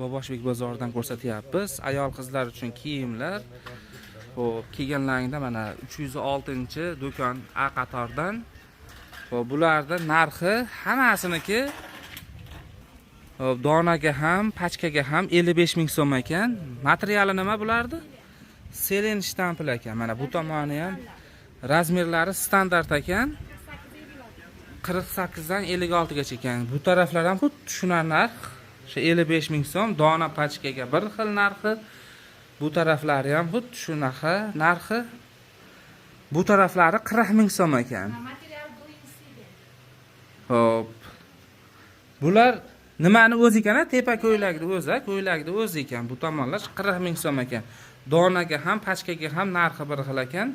Boboshbek bozoridan ko'rsatyapmiz. Ayol qizlar uchun kiyimlar. Xo'p, kelganlaringda mana 306-do'kon A qatordan. Xo'p, bularda narxi hammasiniki xo'p, donaga ham, pachkaga ham 55 ming so'm ekan. Materiali nima bulardi? Selen shtampil ekan. Mana bu tomoni ham razmerlari standart ekan. 48 dan 56 gacha ekan. Bu taraflar ham xuddi shunaqa narx. O'sha 55 ming so'm dona pachkaga bir xil narxi. Bu taraflari ham xuddi shunaqa narxi. Bu taraflari 40 ming so'm ekan. Xo'p. Bular nimani o'zi ekan? Tepa ko'ylakni o'zi, ko'ylakni o'zi ekan. Bu tomonlar 40 ming so'm ekan. Donaga ham, pachkaga ham narxi bir xil ekan.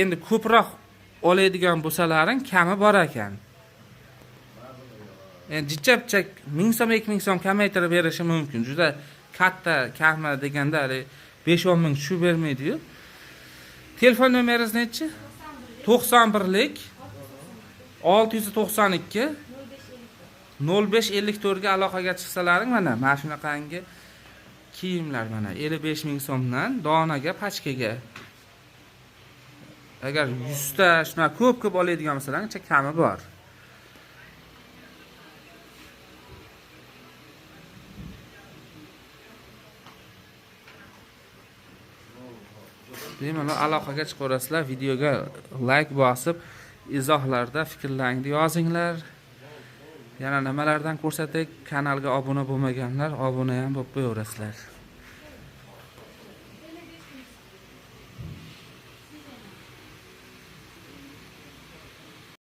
Endi ko'proq oladigan bo'lsalaring kami bor ekan. Endi jichcha-pichak 1000 so'm, 2000 so'm kamaytirib berishi mumkin. Juda katta kami deganda hali 5-10 ming tushib bermaydi-yu. Telefon nomeringiz nechi? 91lik 692 0554 ga aloqaga chiqsalaring mana shunaqangi kiyimlar mana 55 ming so'mdan donaga, pachkaga. Agar 100 ta shunaqa ko'p-ko'p oladigan bo'lsalaring, kami bor. Bemalol aloqaga chiqaverasizlar, videoga like bosib, izohlarda fikrlaringizni yozinglar. Yana nimalardan ko'rsatdik, kanalga obuna bo'lmaganlar obuna ham bo'lib qo'yaverasizlar.